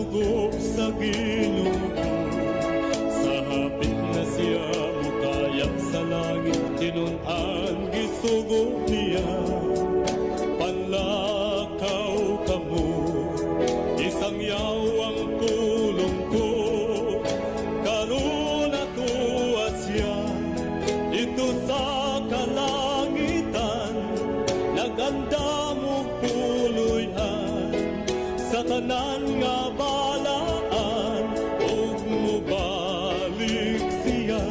Sugo sa Ginoo. Sa hapit na siya mukayab sa langit, tinun-an gisugo niya. Panlakaw kamo, isangyaw ang pulong ko. Karon atoa siya didto sa kalangitan, nagandam og puloy-an sa tanan nga balaan, ug mobalik siya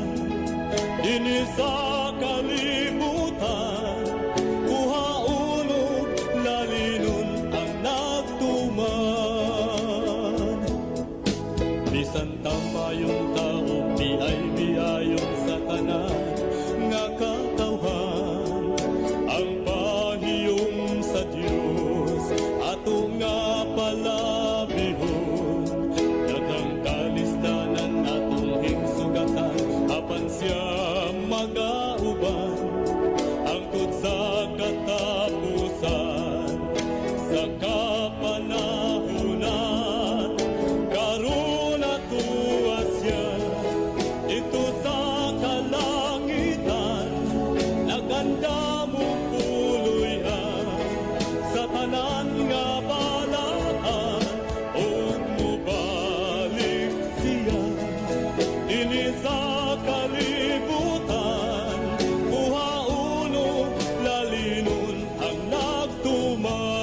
dinhi sa kalibutan, kuhaon ug lalinon ang nagtuman. Bisan tambayon ta og biay-biayon sa tanan nga katawhan, ang pahiyom sa Dios ato nga palabihon. Daghang kalisdanan atong hingsugatan, apan siya magauban hangtod sa katapusan sa kapanahunan. Karon atoa siya didto sa kalangitan, nagandam og puloy-an sa tanan nga balaan, ug mobalik siya dinhi sa kalibutan, kuhaon ug lalinon ang nagtuman.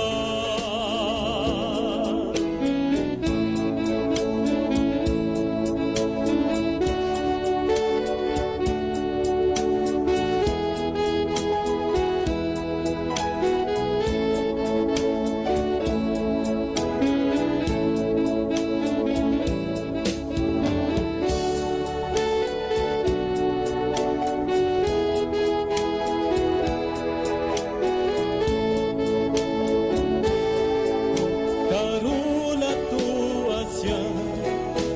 Karon atoa siya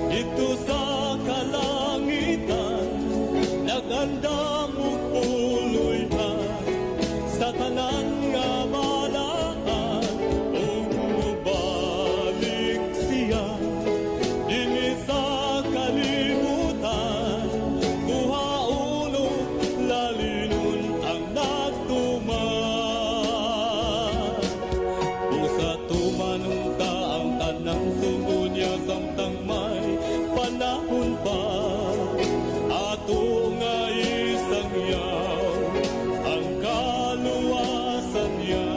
didto sa kalangitan, nagandam og puloy-an sa tanan nga balaan, ug mobalik siya dinhi sa kalibutan, kuhaon ug lalinon ang nagtuman. Busa tumanon ta ang tanang sugo niya samtang may panahon pa, ato nga isangyaw ang kaluwasan niya.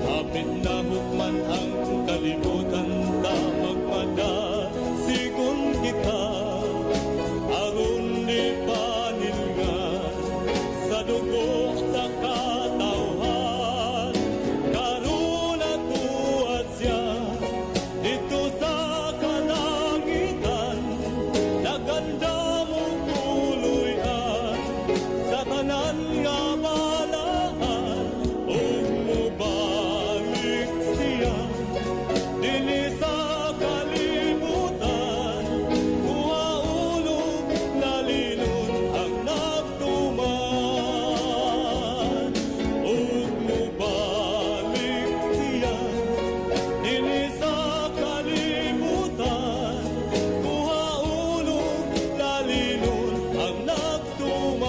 Hapit na hukman ang kalibutan, ta magmadasigon kita, aron di panilngan sa dugo sa katawhan. Karon atoa siya didto sa kalangitan, nagandam og puloy-an sa tanan nga balaan, ug mobalik siya dinhi sa kalibutan, kuhaon ug lalinon ang nagtuman, ug mobalik siya dinhi sa kalibutan, kuhaon ug lalinon ang nagtuman,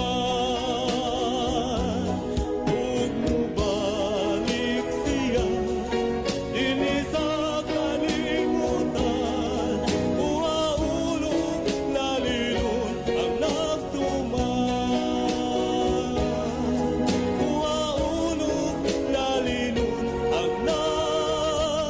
ug mobalik siya dinhi sa kalibutan, kuhaon ug lalinon ang nagtuman, kuhaon ug lalinon ang nagtuman.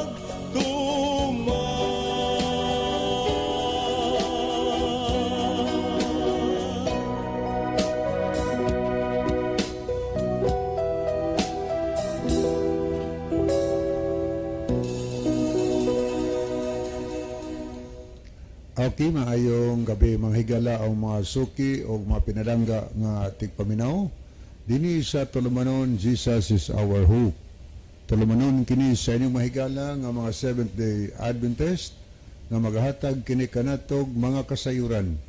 Okay, maayong gabi, mga higala ang mga suki o mga pinalangga nga tigpaminaw. Dini sa Tulumanon, Jesus is our hope. Tulumanon kini sa inyong mahigala nga mga Seventh Day Adventist nga magahatag kini kanatog mga kasayuran,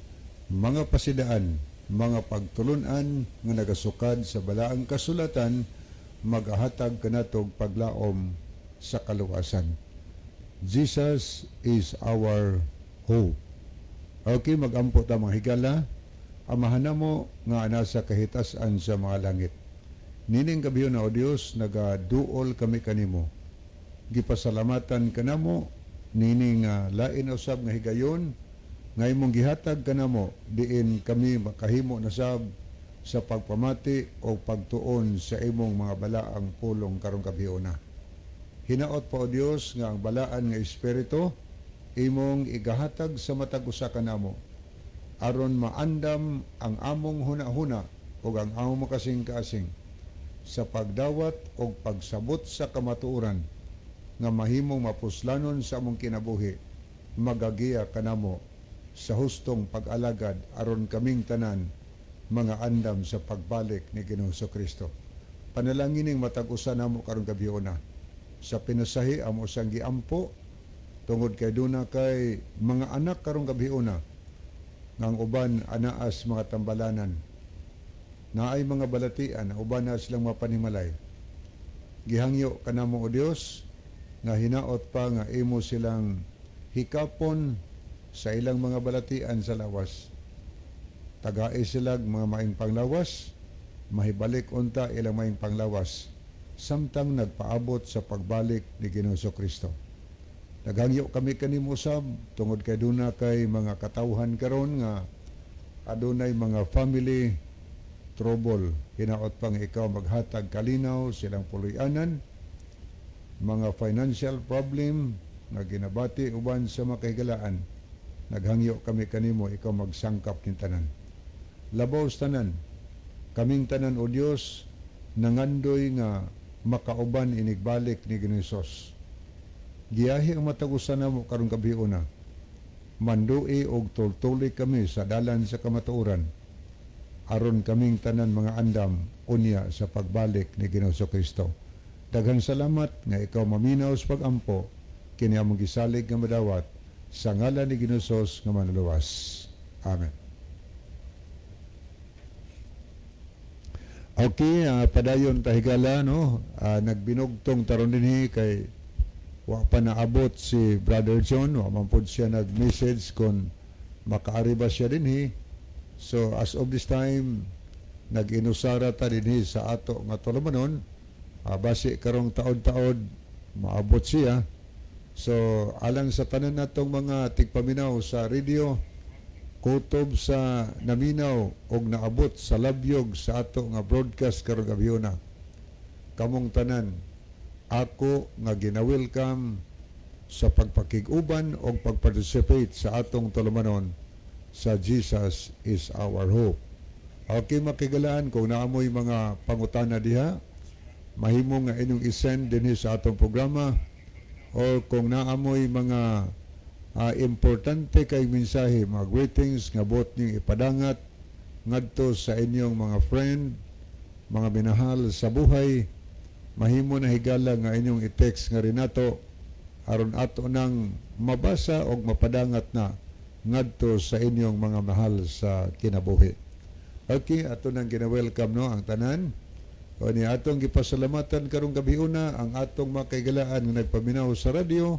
mga pasidaan, mga pagtulunan nga nagasukad sa balaang kasulatan, magahatag kanatog paglaom sa kaluwasan. Jesus is our hope. Okay, magampo ta, mga higala. Amahan namo nga nasa kahitasan sa mga langit. Nining gabi na, O Dios, nagaduol kami kanimo. Gipasalamatan kanamo nining lain usab nga higayon nga imong gihatag kanamo diin kami makahimo na sab sa pagpamati o pagtuon sa imong mga balaang pulong karong gabiuna. Hinaot pa, O Dios, nga ang balaan nga espiritu imong igahatag sa matag usa kanamo aron maandam ang among huna-huna ug ang among makasing-kasing sa pagdawat o pagsabot sa kamatuoran nga mahimong mapuslanon sa among kinabuhi, magagiya kanamo sa hustong pag-alagad aron kaming tanan mga andam sa pagbalik ni Ginoong Kristo. Panalangin matag usa namo karong gabiuna. Sa pinasahi amo sang giampo tungod kay duna kay mga anak karong gabiuna nga ang uban anaas mga tambalanan, naay mga balatian, uban na silang mapanimalay. Gihangyo kanamo, O Dios, nga hinaot pa nga imo silang hikapon sa ilang mga balatian sa lawas. Tagae sila mga maing panglawas, mahibalik unta ilang maing panglawas samtang nagpaabot sa pagbalik ni Ginoong Kristo. Naghangyo kami kanimo sab tungod kay duna kay mga katawhan karon nga adunay mga family trouble. Hinaot pang ikaw maghatag kalinaw silang puloy-anan, mga financial problem nga ginabati uban sa makahigalaan. Naghangyo kami kanimo, ikaw magsangkap ning tanan. Labaw sa tanan, kaming tanan, O Dios, nangandoy nga makauban inigbalik ni Ginoong Hesus. Giyahi ang matag usa namo karong gabiuna. Mandui og tultuli kami sa dalan sa kamatuoran aron kaming tanan mga andam unya sa pagbalik ni Ginoong Kristo. Daghang salamat nga ikaw maminaw sa pagampo, kini among gisalig nga madawat sa ngalan ni Ginoong Hesus nga manluluwas. Amen. Okay, padayon ta, higala, no. Nagbinugtong taron dinhi kay wa pa naabot si Brother John, wa man pod siya nag-message kung makaari ba siya dinhi. So as of this time, nag-inusara ta dinhi sa ato nga tulumanon. Basi karong taod-taod maabot siya. So alang sa tanan natong mga tigpaminaw sa radio, kutob sa naminaw og naabot sa labyog sa ato nga broadcast karong gabhiona, kamong tanan ako nga gina-welcome sa pagpakig-uban o pagparticipate sa atong tulumanon sa Jesus is Our Hope. Okay, makigalaan, kung naamoy mga pangutana diha, mahimo nga inyong isend dinhi sa atong programa or kung naamoy mga importante kay mensahe, mga greetings nga buot ning ipadangat ngadto sa inyong mga friend, mga minahal sa buhay, mahimo na, higala, nga inyong i-text nga rinato aron ato nang mabasa og mapadangat na ngadto sa inyong mga mahal sa kinabuhi. Okay, ato nang gina-welcome, no, ang tanan. O ni atong gipasalamatan karong gabiuna ang atong mga kahigalaan nga nagpaminaw sa radyo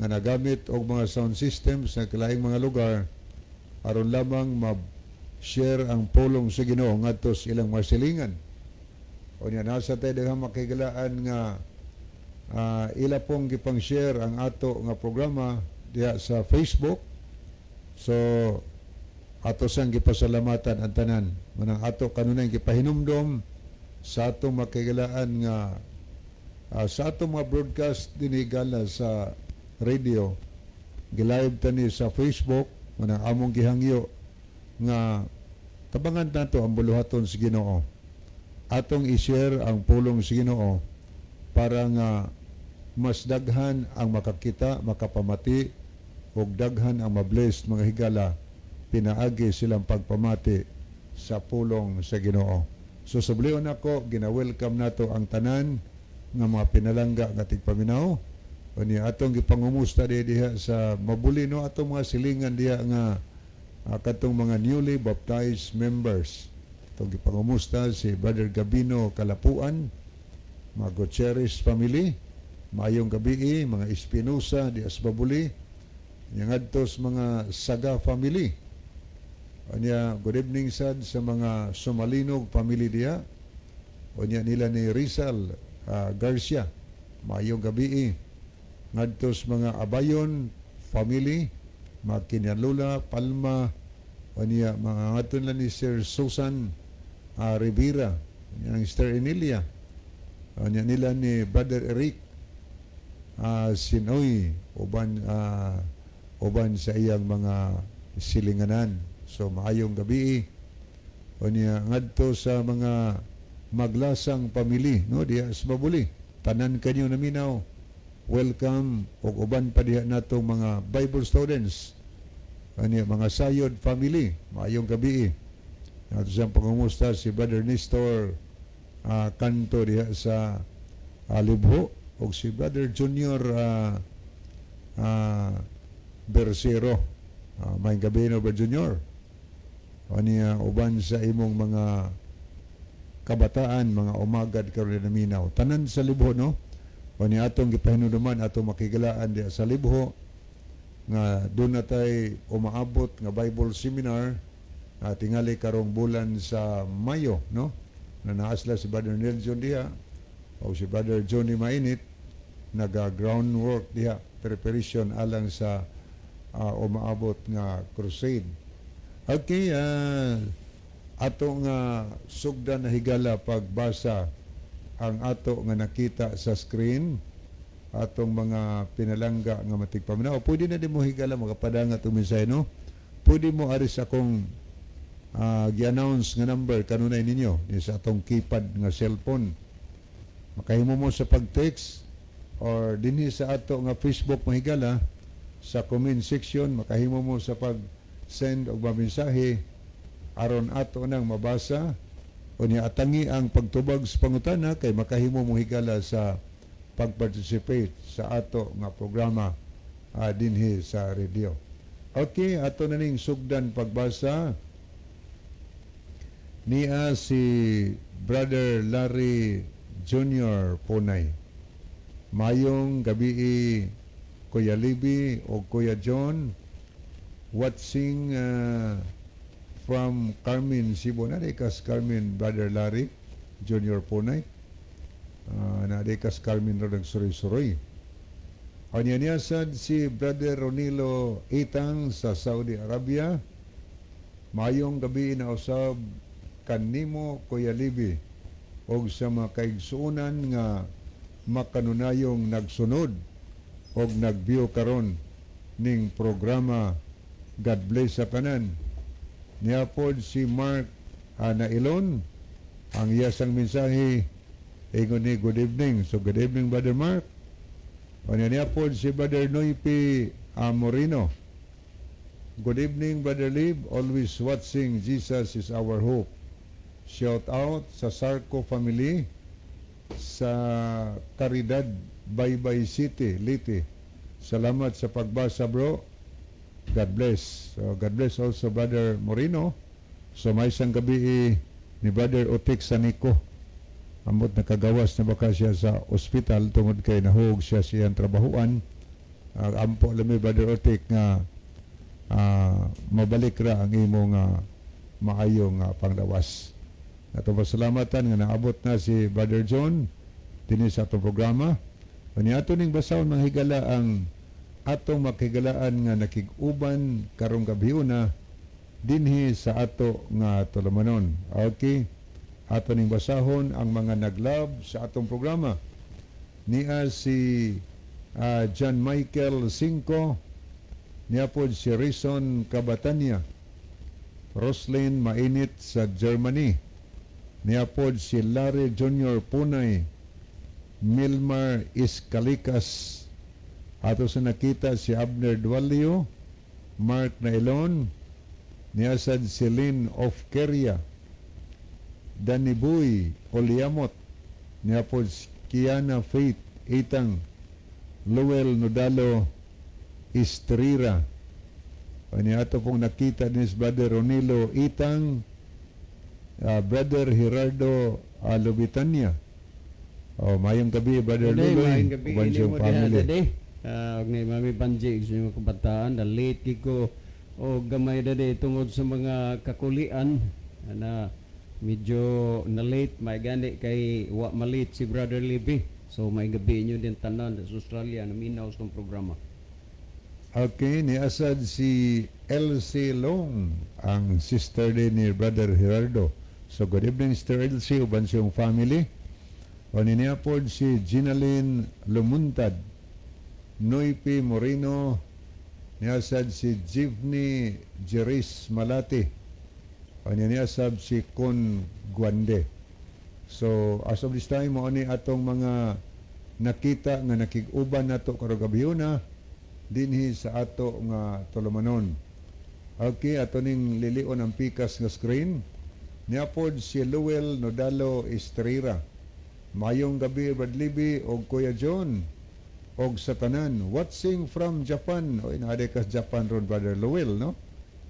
nga nagamit og mga sound systems sa kalaing mga lugar aron lamang ma-share ang pulong sa Ginoo ngadto sa ilang mga silingan. O niya nasa tayo daghang makigalaan nga ila pong gipang-share ang ato nga programa diha sa Facebook. So ato sang gipasalamatan ang tanan. Manang ato kanunay gipahinumdom sa atong makigalaan nga sa atong mga broadcast dinhi gala sa radio, gilive tani sa Facebook, manang among gihangyo nga tabangan nato ang buluhaton sa Ginoo, atong i-share ang pulong sa Ginoo para nga mas daghan ang makakita, makapamati ug daghan ang mabless, mga higala, pinaagi silang pagpamati sa pulong sa Ginoo. So sublion ako, gina-welcome nato ang tanan nga mga pinalangga nga tigpaminaw. Unya atong gipangumusta di diha sa mabuli, no, atong mga silingan diha nga katong mga newly baptized members. Atong gipangumusta si Brother Gabino Kalapuan, mga Gutierrez family. Maayong gabi, mga Espinosa di Asbabuli. Nya ngadto sa mga Saga family. Anya, good evening sad sa mga Sumalinog family diha. Unya nila ni Rizal Garcia. Maayong gabi. Ngadto sa mga Abayon family, mga Kinalula, Palma, unya mga ngadto nila ni Sir Susan Rivera, unya ang Sister Emilia. Unya nila ni Brother Eric Sinoy uban sa iyang mga silinganan. So maayong gabi. Unya ngadto sa mga Maglasang family, no, diha sa Babuli. Tanan kanyo naminaw. Welcome ug uban pa diha natong mga Bible students. Unya mga Sayod family, maayong gabi. Ato siyang pangumusta si Brother Nestor Kanto diha sa Libho ug si Brother Junior Bersero. Maayong gabi no, Brother Junior. Unya uban sa imong mga kabataan, mga umagad karon naminaw. Tanan sa Libho, no? Unya atong gipahinumduman atong makigalaan diha sa Libho nga doon na tay umaabot nga Bible seminar tingali karong bulan sa Mayo, no, na naasla si Brother Nelson diha o si Brother Johnny Mainit, naga groundwork diha, preparation alang sa umaabot nga crusade. Okay, ato nga sugdan na, higala, pagbasa ang ato nga nakita sa screen, atong mga pinalangga nga matigpaminaw. Pwede na din mo, higala, makapadanga itong mensahe, no? Pwede mo ari sa akong gi-announce nga number kanunay ninyo di sa atong keypad nga cellphone. Makahimo mo sa pag-text or dinhi sa ato nga Facebook, mahigala, sa comment section makahimo mo sa pag-send og mga mensahe aron ato nang mabasa. Unya atangi ang pagtubag sa pangutana kay makahimo mo, higala, sa pag-participate sa ato nga programa dinhi sa radio. Okay, ato na ning sugdan pagbasa. Niya si Brother Larry Jr. Punay. "Mayong gabi, Kuya Libby o Kuya John. Watching from Carmen, Cebu." Naa kas Carmen, Brother Larry Jr. Punay. Naa kas Carmen ro nagsuroy-suroy. Unya niya sad si Brother Ronilo Itang sa Saudi Arabia. "Mayong gabi na usab kanimo, Kuya Libby, og sa mga kaigsuonan nga makanunayong nagsunod og nag-view karon ning programa. God bless sa tanan." Niya pod si Mark Nailon, ang iyasang mensahe, ingon ni, "Good evening." So good evening, Brother Mark. Unya niya pod si Brother Noypi Moreno. "Good evening, Brother Lib. Always watching Jesus Is Our Hope. Shout out sa Sarco family sa Caridad, Baybay City, Leyte. Salamat sa pagbasa, bro. God bless." So, God bless also, Brother Moreno. So may isang gabi eh, ni Brother Otik Sanico. Amot nakagawas na baka siya sa ospital tungod kay nahug siya sa iyang trabahuan. Ampo lami, Brother Otik, nga mabalik ra ang imong maayong panglawas. Ato pasalamatan nga naabot na si Brother John dinhi sa atong programa. Unya ato ning basahon, mga higala, ang atong makigalaan nga nakig-uban karong gabiuna dinhi sa ato nga tulumanon. Okay. Ato ning basahon ang mga nag-love sa atong programa. Niya si John Michael Cinco, niya po si Rison Cabatanya, Roslyn Mainit sa Germany, niya po si Larry Jr. Punay, Milmar Iskalikas, ato sa nakita si Abner Dualio, Mark Nailon, niya sad si Lynn of Keria, Danny Boy Oliamot, niya po si Kiana Faith Itang, Luel Nodalo Estrira. Niya ato pong nakita ni Brother Ronilo Itang, Brother Gerardo Lubitania, Oh, mayong gabi, Brother Day, Luloy. maayong gabi Uban ini siyang mo diha family. Dade. Ah, og ni Mami Banji sa inyong kabataan na late gid ko og gamay dade tungod sa mga kakulian na medyo na late, may gani kay wa malit si Brother Libby. So may gabi inyo din tanan sa Australia na minaw sa programa. Okay, ni asad si Elsie Long, ang sister din ni Brother Gerardo. So good evening, Sister Elsie, uban siyang family. O niya pod si Ginalyn Lumuntad, Noypi Moreno, niasad si Jivni Jeris Malati. O niya sab si Con Guande. So as of this time, mao ni atong mga nakita nga nakig-uban nato karong gabhiona dinhi sa ato nga tulumanon. Okay, ato ning lilion ang pikas nga screen. Niapod si Luel Nodalo Estrera. Mayong gabi, Brad Libby og Kuya John og sa tanan watching from Japan. Oy, naa ka sa Japan ron, Brother Luel, no?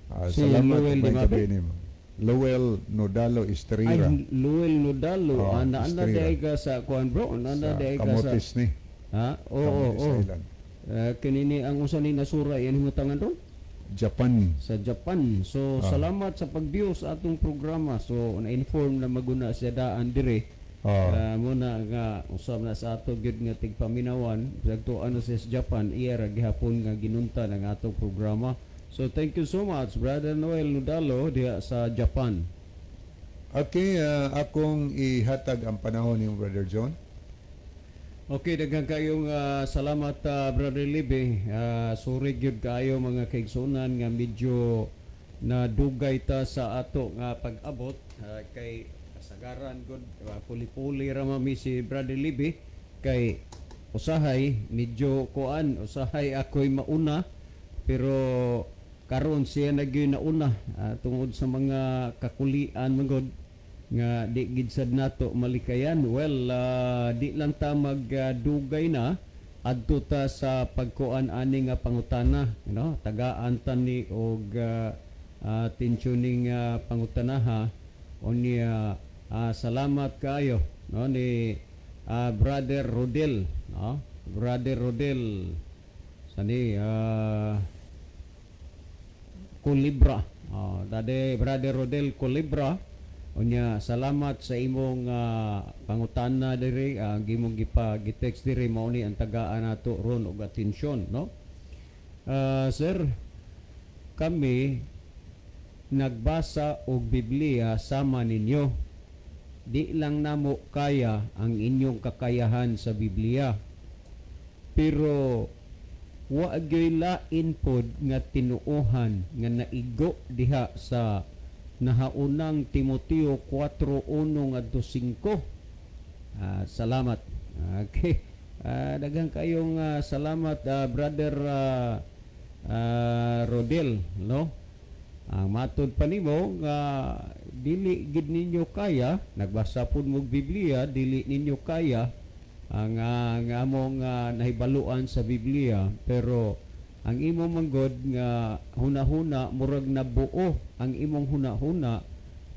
Ah, Si salamat, Luel may di ba, gabi be? nimo. Luel Nodalo Estrera. Ay, Luel Nodalo, Oh, ana ana Estrera. diay ka sa kuan, bro, ana Sa diay ka sa Camotes ni. Ha? Oo, Camotes oo. Island. Kinini ang usa ni nasura yan himutangan ron Japan. Sa Japan. So salamat sa pag-view sa atong programa. So na-inform na maguna siya daan dire. Muna nga usab na sa ato gyud nga tigpaminawan sagto ano sa Japan, iya ra gihapon nga ginunta ang atong programa. So thank you so much, Brother Noel Nudalo diha sa Japan. Okay, akong ihatag ang panahon ni Brother John. Okay, daghan kayong salamat, Brother Libe. Sorry gyud kaayo, mga kaigsunan, nga medyo na dugay ta sa ato nga pag-abot kay kasagaran gud puli-puli ra mami si Brother Libe kay usahay medyo kuan, usahay ako'y mauna, pero karon siya na gyud nauna tungod sa mga kakulian magod nga di gid sad nato malikayan. Well, di lang ta magdugay na, adto ta sa pagkuan ani nga pangutana, no? Tagaan ta ni og atensyoning pangutanaha. Unya salamat kaayo, no, ni Brother Rodel, no? Brother Rodel sani Colibra. Oh, dade Brother Rodel Colibra. Unya salamat sa imong pangutana diri, ang imong gipa gi-text diri, mao ni ang tagaan nato ron og atensyon, no? Sir, kami nagbasa og Biblia sama ninyo. Di lang namo kaya ang inyong kakayahan sa Biblia. Pero wa gyoy lain pod nga tinuohan nga naigo diha sa nahaunang Timoteo 4:1 ngadto 5. Salamat. Okay. Daghan kayong salamat, Brother Rodel, no? Ang matod pa nimo nga dili gid ninyo kaya, nagbasa pud mo Biblia, dili ninyo kaya ang among nahibaluan sa Biblia, pero ang imong manggod nga hunahuna, murag nabuo ang imong hunahuna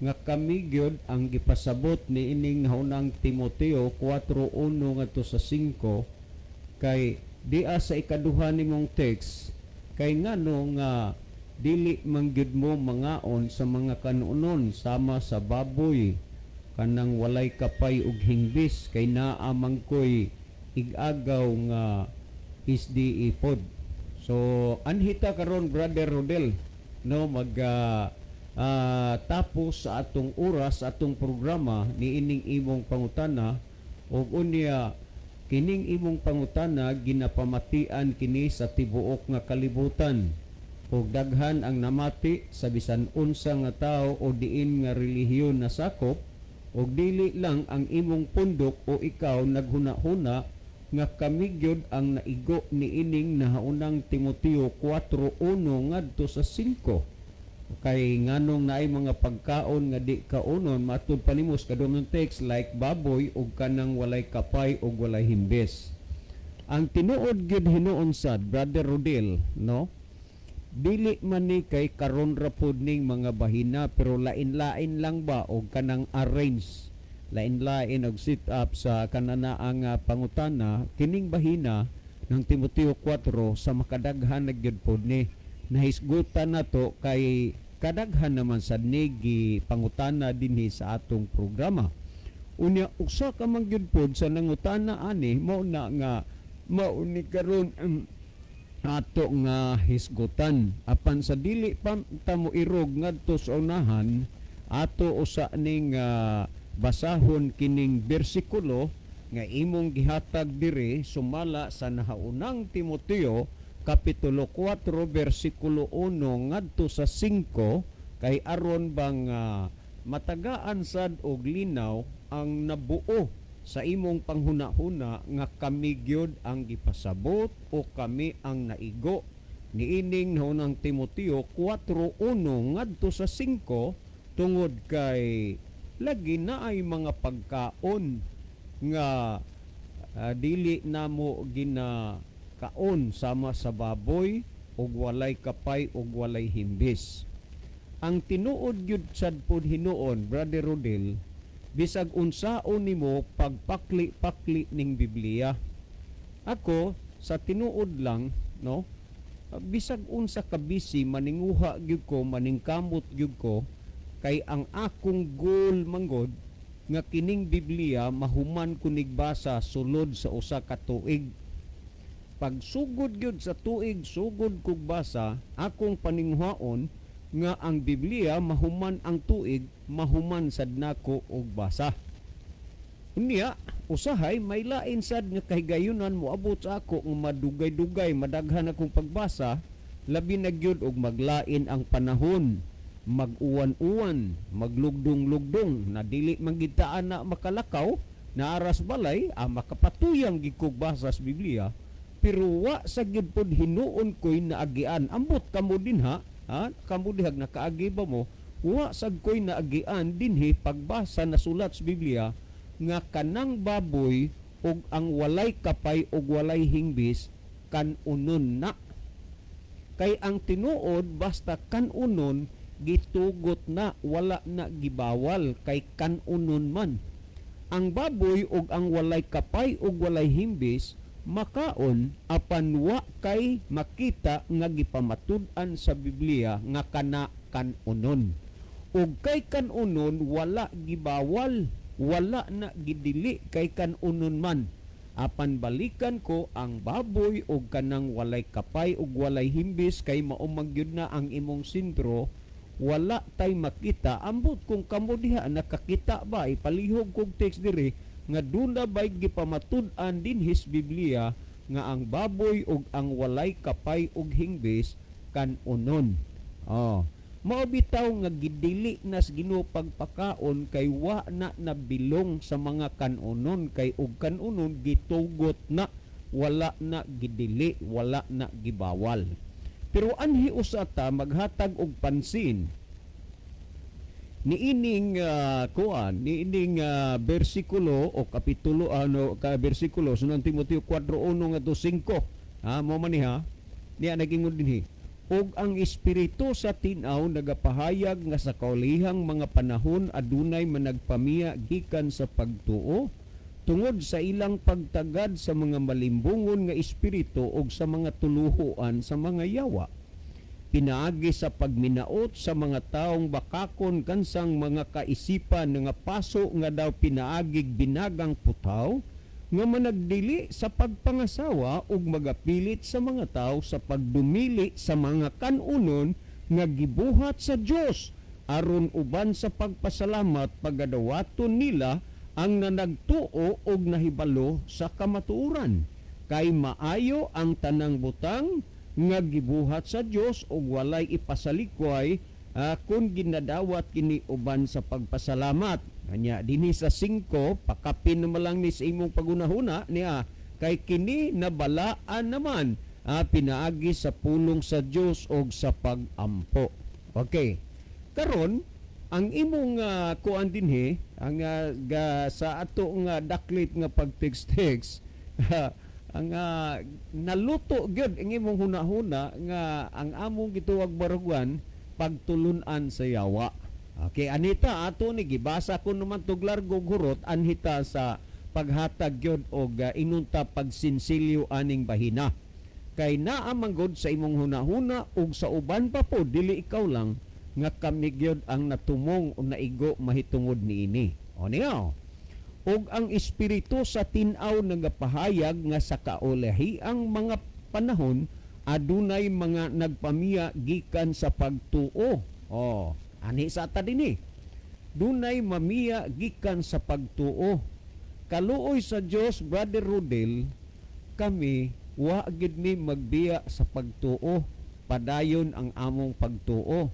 nga kami gyud ang gipasabot ni ining naunang Timoteo 4:1 ngadto sa 5, kay dia sa ikaduha nimong text kay ngano nga dili man gyud mo mangaon sa mga kanunon sama sa baboy kanang walay kapay ug hingbis, kay naa man koy igagaw nga SDA pod. So anhita karon, Brother Rodel, no, mag tapos sa atong oras, atong programa niining imong pangutana. Ug unya kining imong pangutana ginapamatian kini sa tibuok nga kalibutan ug daghan ang namati sa bisan unsa nga tawo o diin nga relihiyon na sakop, ug dili lang ang imong pundok o ikaw naghuna-huna nga kami gyud ang naigo niining nahaunang Timoteo 4:1 ngadto sa 5, kay nganong naay mga pagkaon nga di kaunon matud pa nimo sa kadumang text like baboy ug kanang walay kapay ug walay himbis. Ang tinuod gyud hinuon sad, Brother Rodel, no, dili man ni kay karon ra pud ning mga bahina, pero lain-lain lang ba og kanang arrange. Lain-lain og sit up sa kanana ang pangutana kining bahina ng Timoteo 4 sa makadaghan na gyud pod ni nahisgutan nato kay kadaghan naman sad ni gipangutana dinhi sa atong programa. Unya usa ka man gyud pod sa nangutana ani mao na nga mao ni karon ang ato nga hisgutan. Apan sa dili pa ta mo irog ngadto sa unahan, ato usa ning basahon kining bersikulo nga imong gihatag diri sumala sa nahaunang Timoteo kapitulo 4 bersikulo 1 ngadto sa 5, kay aron bang matagaan sad og linaw ang nabuo sa imong panghuna-huna nga kami gyud ang gipasabot o kami ang naigo niining naunang Timoteo 4:1 ngadto sa 5, tungod kay lagi na ay mga pagkaon nga dili namo ginakaon, sama sa baboy ug walay kapay ug walay himbis. Ang tinuod gyud sad pud hinuon, Brother Rodel, bisag unsaon nimo pagpakli-pakli ning Biblia, ako sa tinuod lang, no, bisag unsa ka busy, maninguha gyud ko, maningkamot gyud ko, kay ang akong goal manggod nga kining Biblia mahuman ko nigbasa sulod sa usa ka tuig. Pagsugod gyud sa tuig, sugod kog basa, akong paninguhaon nga ang Biblia mahuman ang tuig, mahuman sad nako og basa. Unya, usahay may lain sad nga kahigayunan moabot sa ako nga madugay-dugay, madaghan akong pagbasa, labi na gyud og maglain ang panahon, mag-uwan-uwan, maglugdong-lugdong, na dili man gid ta na makalakaw, naaras balay, makapatuyang gid kog basa sa Biblia, pero wa sa gyud pod hinuon ko'y naagian. Ambot kamo dinha, ha? Kamo dihag nakaagi ba mo? Wa sad ko'y naagian dinhi pagbasa na sulat sa Biblia nga kanang baboy ug ang walay kapay ug walay hingbis kanunon na. Kay ang tinuod, basta kanunon, gitugot na, wala na gibawal kay kanunon man. Ang baboy ug ang walay kapay ug walay himbis makaon, apan wa kay makita nga gipamatud-an sa Biblia nga kana kanunon. Ug kay kanunon, wala gibawal, wala na gidili kay kanunon man. Apan balikan ko ang baboy ug kanang walay kapay ug walay himbis, kay mao man gyud na ang imong sentro, wala tay makita. Ambot kung kamo diha nakakita ba, ipalihog kog text diri nga duna bay gipamatud-an dinhi sa Biblia nga ang baboy ug ang walay kapay ug hingbis kanunon. Oh. Mao bitaw nga gidili nas Ginoo pagpakaon kay wa na nabilong sa mga kanunon, kay og kanunon gitugot na, wala na gidili, wala na gibawal. Pero anhi usa ta maghatag og pansin niining kuan, niining bersikulo o kapitulo, ano ka bersikulo sa Timoteo 4:1 ngadto 5. Ha, mo man ni ha niya nagingon dinhi: "Ug ang espiritu sa tin-aw nagapahayag nga sa kaulihang mga panahon adunay managpamiya gikan sa pagtuo tungod sa ilang pagtagad sa mga malimbungon nga espiritu ug sa mga tuluhuan sa mga yawa, pinaagi sa pagminaot sa mga taong bakakon kansang mga kaisipan nga paso nga daw pinaagig binagang putaw, nga managdili sa pagpangasawa ug magapilit sa mga tao sa pagdumili sa mga kanunon nga gibuhat sa Dios, aron uban sa pagpasalamat pagadawaton nila ang nanagtuo og nahibalo sa kamatuoran. Kay maayo ang tanang butang nga gibuhat sa Dios ug walay ipasalikway kun ginadawat kini uban sa pagpasalamat." Anya dinhi sa 5, pakapin naman lang ni sa imong pagunahuna niya, kay kini nabalaan naman pinaagi sa pulong sa Dios og sa pagampo. Okay. Karon ang imong kuan dinhi ang sa ato nga daklit nga pag-text-text, ang naluto gyud ang imong hunahuna nga ang among gituwag barugan pagtulunan sa yawa. Okay, anita ato ni gibasa ko naman tug largo hurot anhita sa paghatag gyud og inunta pagsinsilyo aning bahina. Kay naa man gud sa imong hunahuna ug sa uban pa po, dili ikaw lang, nga kami gyud ang natumong o naigo mahitungod niini. O niya. Ug ang espiritu sa tin-aw nagapahayag nga sa kaulahiang mga panahon adunay mga nagpamiya gikan sa pagtuo. O, ani sa ta dinhi. Dunay mamiya gikan sa pagtuo. Kaluoy sa Dios, Brother Rodel, kami wa gid mi magbiya sa pagtuo. Padayon ang among pagtuo.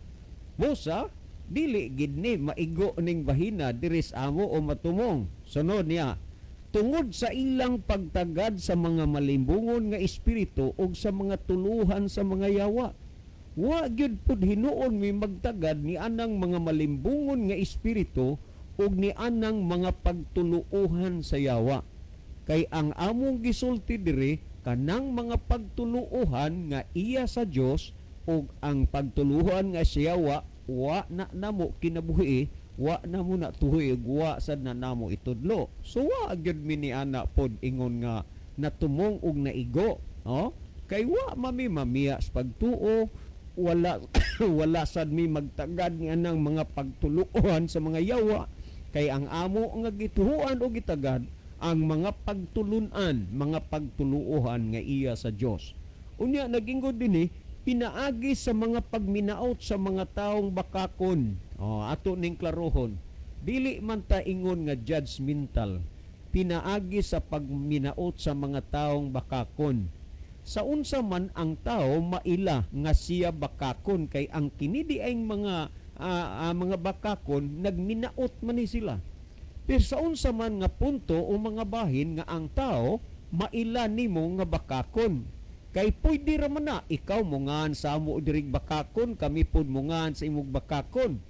Busa, dili gid ni maigo ning bahina diri sa amo o matumong. Sunod niya, tungod sa ilang pagtagad sa mga malimbungon nga espiritu ug sa mga tuluhan sa mga yawa. Wa gyud pud hinuon mi magtagad ni anang mga malimbungon nga espiritu ug ni anang mga pagtuluohan sa yawa. Kay ang among gisulti diri kanang mga pagtuluohan nga iya sa Dios, ug ang pagtuluohan nga sa yawa wa na namo kinabuhi, wa na mo na tuhoy, ug wa sad na namo itudlo. So wa gyud mi ni ana pod ingon nga natumong ug naigo, no? Kay wa mami mamiya sa pagtuo, wala wala sad mi magtagad ni anang mga pagtuluohan sa mga yawa, kay ang amo nga gituhuan o gitagad ang mga pagtulunan, mga pagtuluohan nga iya sa Dios. Unya naginggo dinhi pinaagi sa mga pagminaot sa mga taong bakakon. O, ato ning klarohon. Dili man ta ingon nga judgmental. Pinaagi sa pagminaot sa mga taong bakakon. Sa unsa man ang tao maila nga siya bakakon, kay ang kinidi ay mga bakakon nagminaot man ni sila. Pero sa unsa man nga punto o mga bahin nga ang tao maila nimo nga bakakon. Kay pwede ra man na ikaw mongan sa amo dirig bakakon, kami pud mongan sa imong bakakon.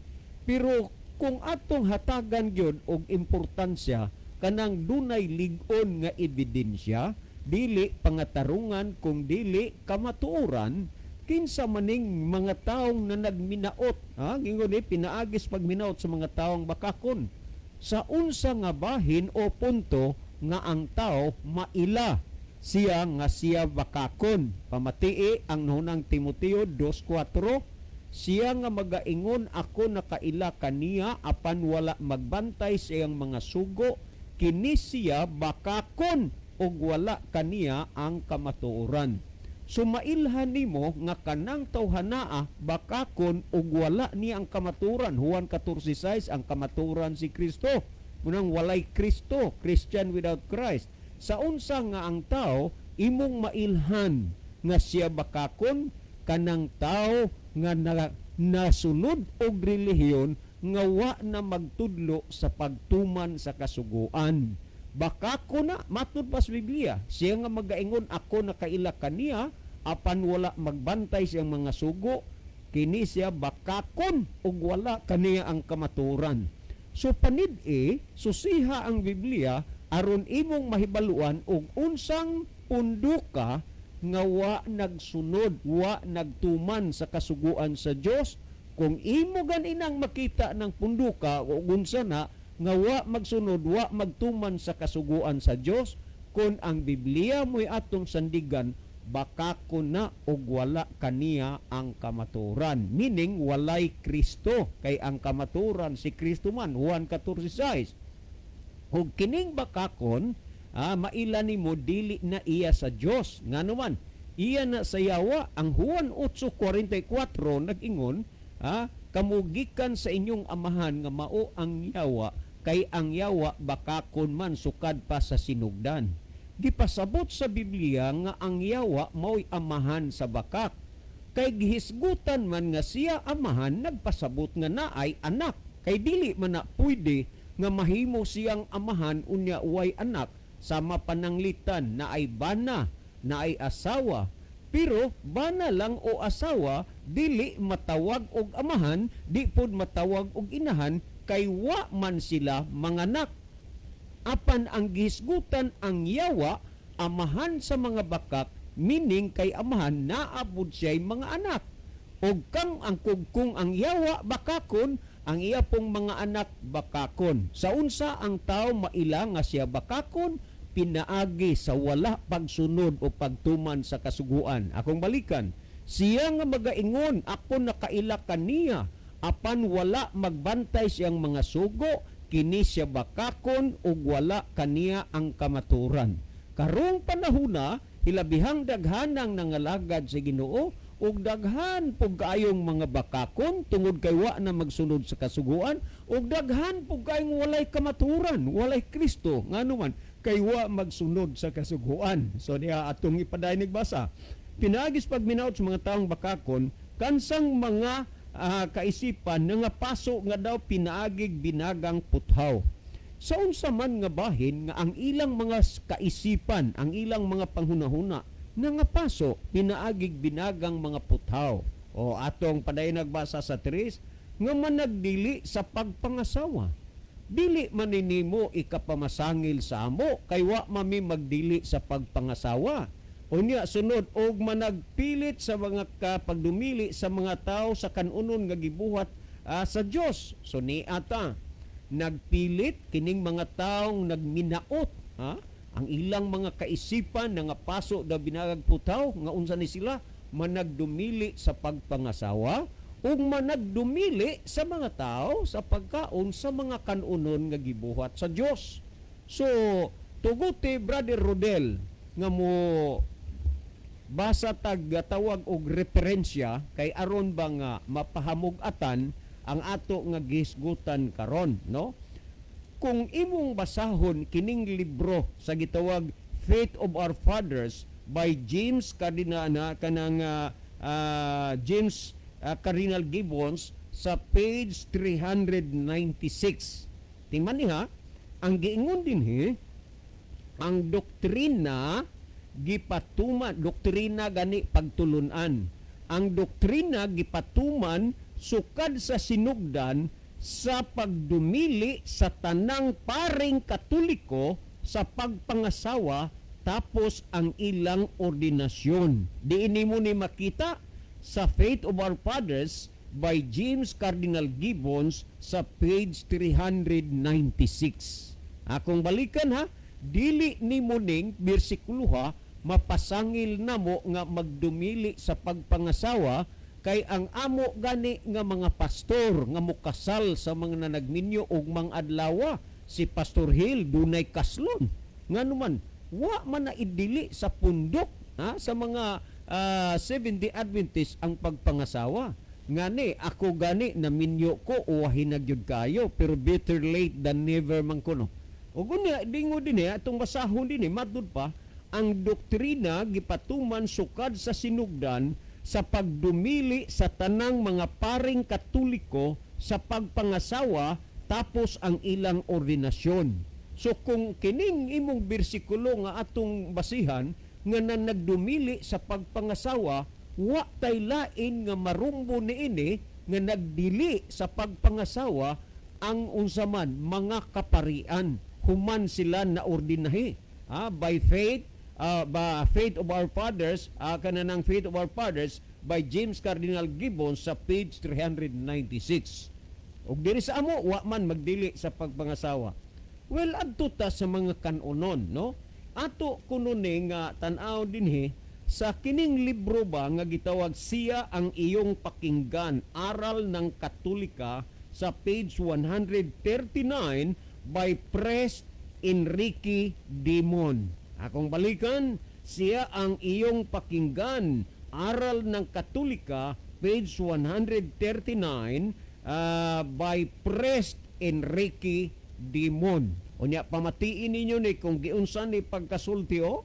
Pero kung atong hatagan gyud og importansya kanang dunay lig-on nga ebidensya, dili pangatarungan kung dili kamatuoran, kinsa maning mga taong na nagminaot, ha, gingon ni pinaagis pagminaot sa mga taong bakakon. Sa unsa nga bahin o punto nga ang tao maila siya nga siya bakakon. Pamatii ang hunang Timoteo 2:4, siya nga magaingon ako nakaila kaniya apan wala magbantay sa iyang mga sugo, kini siya bakakon ug wala kaniya ang kamatuoran. So mailhan nimo nga kanang tawhanaa bakakon ug wala niya ang kamatuoran. Juan 14:6, ang kamatuoran si Kristo. Munang walay Kristo, Christian without Christ. Sa unsa nga ang tao imong mailhan nga siya bakakon, kanang tao nga nasunod og relihiyon nga wa na magtudlo sa pagtuman sa kasuguan. Bakako na, matud pa sa Biblia, siya nga magaingon ako nakaila kaniya apan wala magbantay siyang mga sugo, kini siya bakakon ug wala kaniya ang kamatuoran. So panid-i, susiha ang Biblia aron imong mahibaluan og unsang punduka nga wa nagsunod, wa nagtuman sa kasuguan sa Dios. Kung imo ganinang makita ng punduka o unsa na nga wa magsunod, wa magtuman sa kasuguan sa Dios, kun ang Biblia mo'y atong sandigan, bakako na og wala kaniya ang kamatuoran. Meaning walay Kristo, kay ang kamatuoran si Kristo man, Juan 14:6. Ug kining bakakon, maila nimo dili na iya sa Dios. Ngano man, iya na sa yawa. Ang Juan 8:44 nag-ingon, kamugikan sa inyong amahan nga mao ang yawa, kay ang yawa bakakon man sukad pa sa sinugdan. Gipasabot sa Biblia nga ang yawa mao'y amahan sa bakak. Kay gihisgutan man nga siya amahan, nagpasabot nga naay anak. Kay dili man na pwede nga mahimo siyang amahan unya way anak, sama pananglitan na ay bana, na ay asawa. Pero bana lang o asawa, dili matawag og amahan, di pod matawag og inahan, kay wa man sila manganak. Apan ang gihisgutan ang yawa, amahan sa mga bakak, meaning kay amahan naabot siya'y mga anak. Og kang ang kugkong ang yawa bakakon, Ang iya pong mga anak bakakon. Sa unsa ang tao maila nga siya bakakon? Pinaagi sa wala pagsunod o pagtuman sa kasuguan. Akong balikan, siya nga magaingon, "Ako nakaila kaniya," apan wala magbantay siyang mga sugo, kini siya bakakon ug wala kaniya ang kamaturan. Karong panahona, hilabihang daghanang nangalagad sa Ginoo ug daghan pug kaayong mga bakakon tungod kay wa na magsunod sa kasuguan, ug daghan pug kaayong walay kamaturan, walay Kristo, ngano man kay wa magsunod sa kasuguan. So niya atong ipadayon basa. Pinaagi sa pagminaot sa mga taong bakakon, kansang mga kaisipan nga paso nga daw pinaagig binagang puthaw. Sa unsa man nga bahin nga ang ilang mga kaisipan, ang ilang mga panghunahuna nangapaso pinaagig binagang mga puthaw? O atong padayon nagbasa sa 3, nga managdili sa pagpangasawa. "Dili man nimo ikapamasangil sa amo kay wa mami magdili sa pagpangasawa." Unya sunod, og managpilit sa mga kapagdumili sa mga tao sa kanunon nga gibuhat sa Dios. So niata nagpilit kining mga taong nagminaot, ha? Ang ilang mga kaisipan nga paso da binagag putaw, nga unsa ni sila? Managdumili sa pagpangasawa ug managdumili sa mga tao sa pagkaon sa mga kanunon nga gibuhat sa Dios. So tuguti, Brother Rodel, nga mo basa tag tawag og referensya kay aron ba nga mapahamug-atan ang ato nga gisgutan karon, no? Kung imong basahon kining libro sa gitawag Faith of Our Fathers by James Cardinal na kanang James Cardinal Gibbons sa page 396, tingnan niha ang giingon dinhi, ang doktrina gipatuman, doktrina gani pagtulunan, ang doktrina gipatuman sukad sa sinugdan sa pagdumili sa tanang paring Katoliko sa pagpangasawa tapos ang ilang ordinasyon. Diin mo ni makita? Sa Faith of Our Fathers by James Cardinal Gibbons sa page 396. Akong balikan ha, dili nimo ning bersikulo ha mapasangil namo nga magdumili sa pagpangasawa kay ang amo gani nga mga pastor nga mokasal sa mga nanagminyo og mang adlawa, si Pastor Hill dunay kaslon. Ngano man wa man na idili sa pundok, ha, sa mga Seventh-day Adventist ang pagpangasawa. Ngani ako gani naminyo ko, uwahin na gyud kayo, pero better late than never man kuno. Ug unya dingo dinhi atong basahon dinhi, matud pa ang doktrina gipatuman sukad sa sinugdan sa pagdumili sa tanang mga paring Katoliko sa pagpangasawa tapos ang ilang ordinasyon. So kung kining imong bersikulo nga atong basihan nga na nagdumili sa pagpangasawa, wa tay lain nga marumbo niini nga nagdili sa pagpangasawa ang unsa man mga kaparian human sila na ordinahi. By faith ba Faith of Our Fathers, kananang Faith of Our Fathers by James Cardinal Gibbons sa page 396. Ug diri sa amo wa man magdili sa pagpangasawa. Well, adto ta sa mga kanunon, no? Ato kuno ni nga tan-aw dinhi sa kining libro ba nga gitawag Siya ang Iyong Pakinggan, Aral ng Katolika sa page 139 by Priest Enrique Dimon. Akong balikan, Siya ang Iyong Pakinggan, Aral ng Katolika, page 139 by Priest Enrique Dimon. Unya pamatiin ninyo ni kung giunsa ni pagkasulti o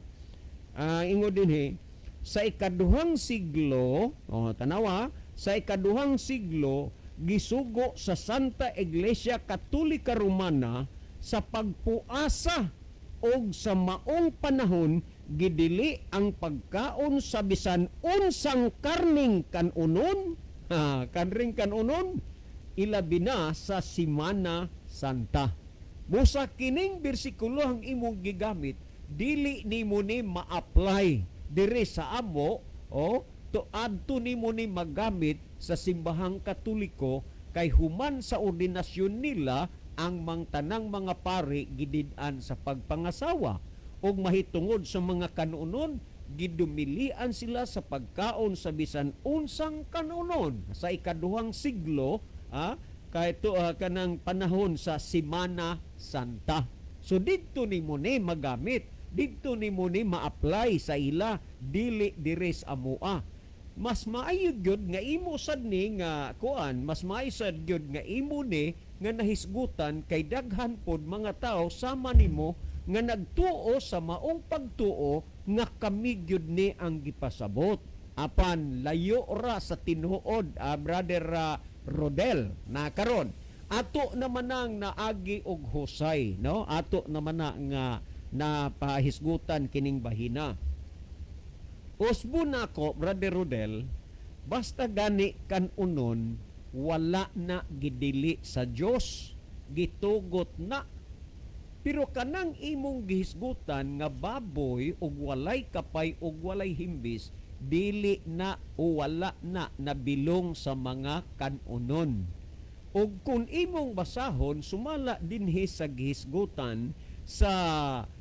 ingo dinhi sa ikaduhang siglo, oh, tanawa, sa ikaduhang siglo gisugo sa Santa Iglesia Katolika Romana sa pagpuasa og sa maong panahon gidili ang pagkaon sa bisan unsang karning kanunon, ha, karning kanunon, ilabi na sa Simana Santa. Busa kining bersikulo ang imong gigamit, dili nimo ni ma-apply diri sa amo o to adto nimo ni magamit sa simbahang Katoliko. Kay human sa ordinasyon nila, ang tanang mga pari gidid-an sa pagpangasawa, ug mahitungod sa mga kanunon, gidumilian sila sa pagkaon sa bisan unsang kanunon sa ikaduhang siglo, kay to, kanang panahon sa Simana Santa. So didto nimo ni magamit, didto nimo ni ma-apply sa ila, dili diri sa amoa. Mas maayo gyud nga imo sad ni nga kuan, mas maayo sad gyud nga imo ni nga nahisgutan, kay daghan pod mga tao sama nimo nga nagtuo sa maong pagtuo nga kami gyud ni ang gipasabot. Apan layo ra sa tinuod, Brother Rodel, na karon ato naman ang naagi og husay, no? Ato naman na nga napahisgutan kining bahina. Usbo nako, Brother Rodel, basta gani kanunon, wala na gidili sa Dios, gitugot na. Pero kanang imong gihisgutan nga baboy ug walay kapay ug walay himbis, dili na o wala na nabilong sa mga kanunon. Ug kung imong basahon, sumala dinhi sa gihisgutan sa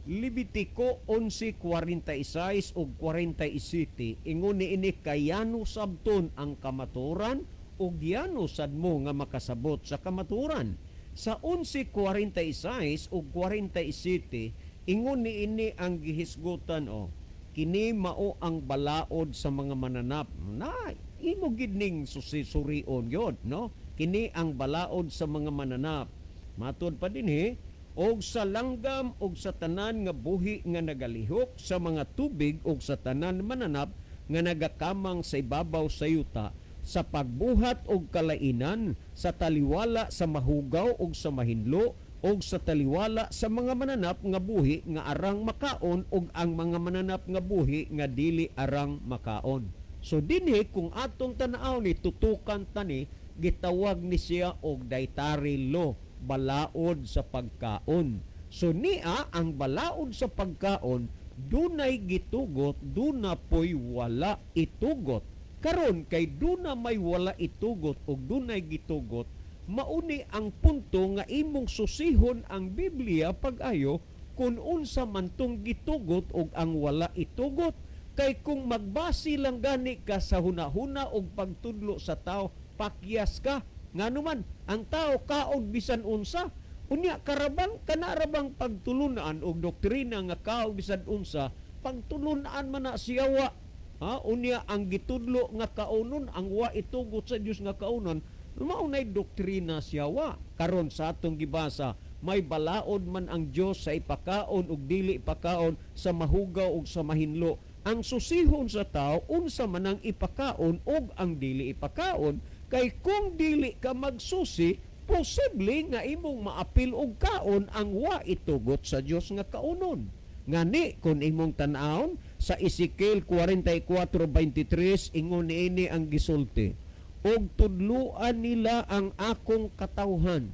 Levitico 11:46 ug 47, ingon ni ini, "Kayano sabton ang kamaturan ug yano sad mo nga makasabot sa kamaturan." Sa 11:46 ug 47, ingon ni ini ang gihisgutan o, "Kini mao ang balaod sa mga mananap," na imo gid ning susurion gyud, no? "Kini ang balaod sa mga mananap," matud pa dinhi, "og sa langgam og sa tanan nga buhi nga nagalihok sa mga tubig og sa tanan mananap nga nagakamang sa ibabaw sa yuta, sa pagbuhat og kalainan, sa taliwala sa mahugaw og sa mahinlo, og sa taliwala sa mga mananap nga buhi nga arang makaon og ang mga mananap nga buhi nga dili arang makaon." So dinhi, kung atong tan-aw ni, tutukan tani, gitawag ni siya og dietary law, balaod sa pagkaon. So niya ang balaod sa pagkaon, dunay gitugot, duna poy wala itugot. Karon kay duna may wala itugot og dunay gitugot, mauni ang punto nga imong susihon ang Biblia pag-ayo kung unsa man tong gitugot og ang wala itugot. Kay kung magbase lang gani ka sa hunahuna og pagtudlo sa tao, pakyas ka. Ngano man, ang tao kaon bisan unsa. Unya karabang kanarabang pagtulunan og doktrina nga kaon bisan unsa, pagtulunan man na siyawa. Ha, unya ang gitudlo nga kaunon, ang wa itugot sa Dios nga kaunon, mao nay doktrina siyawa. Karon sa atong gibasa, may balaod man ang Dios sa ipakaon ug dili ipakaon, sa mahugaw ug sa mahinlo. Ang susihon sa tao, unsa man ang ipakaon ug ang dili ipakaon, kay kung dili ka magsusi, posible nga imong maapil og kaon ang wa itugot sa Dios nga kaunon. Ngani kung imong tan-awon sa Ezekiel 44:23, ingon niini ang gisulti, "Og tudluan nila ang akong katawhan."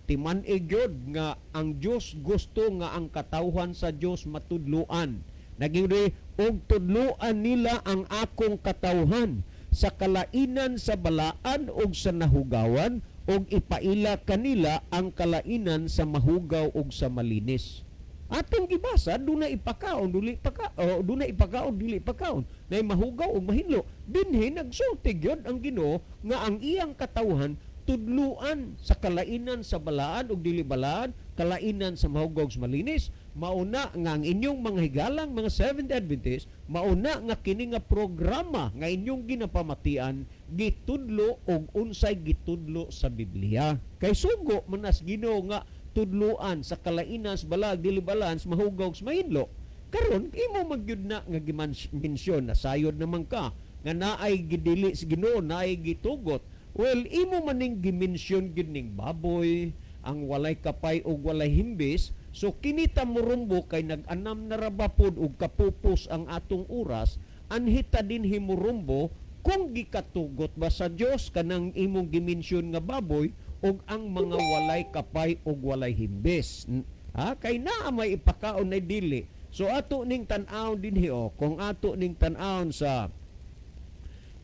Timan-i gyud nga ang Dios gusto nga ang katawhan sa Dios matudluan. Naging "Og tudluan nila ang akong katawhan sa kalainan sa balaan ug sa nahugawan, ug ipaila kanila ang kalainan sa mahugaw ug sa malinis." Atong gibasa, duna ipakaon, duli ipaka, oh, duna ipakaon, dili ipakaon, nay mahugaw ug mahinlo. Dinhi nagsulti gyud ang Ginoo nga ang iyang katawhan tudluan sa kalainan sa balaan ug dili balaan, kalainan sa mahugaw ug sa malinis. Mauna nga ang inyong mga higalang mga Seventh Adventist, mauna nga kini nga programa nga inyong ginapamatian gitudlo og unsay gitudlo sa Biblia. Kay sugo manas Ginoo nga tudluan sa kalainan sa balag, dili balaan, sa mahugaw ug sa mahinlo. Karon imo magyud na nga gimension na sayod naman ka nga naay gidili sa Ginoo, naay gitugot. Well, imo maning gimension gyud ning baboy, ang walay kapay ug walay himbis. So kinita morumbo, kay nag-anam na ra ba pod og kapupos ang atong oras, anhita din himurumbo kung gikatugot ba sa Dios kanang imong gimension nga baboy ug ang mga walay kapay ug walay himbis. Ha, kay naa may ipakaon na dili. So ato ning tan-awon dinhi o, kung ato ning tan-awon sa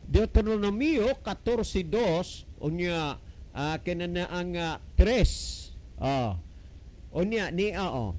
Deuteronomio 14:2, unya Kinana ang tres. Ah. Unya ni oh.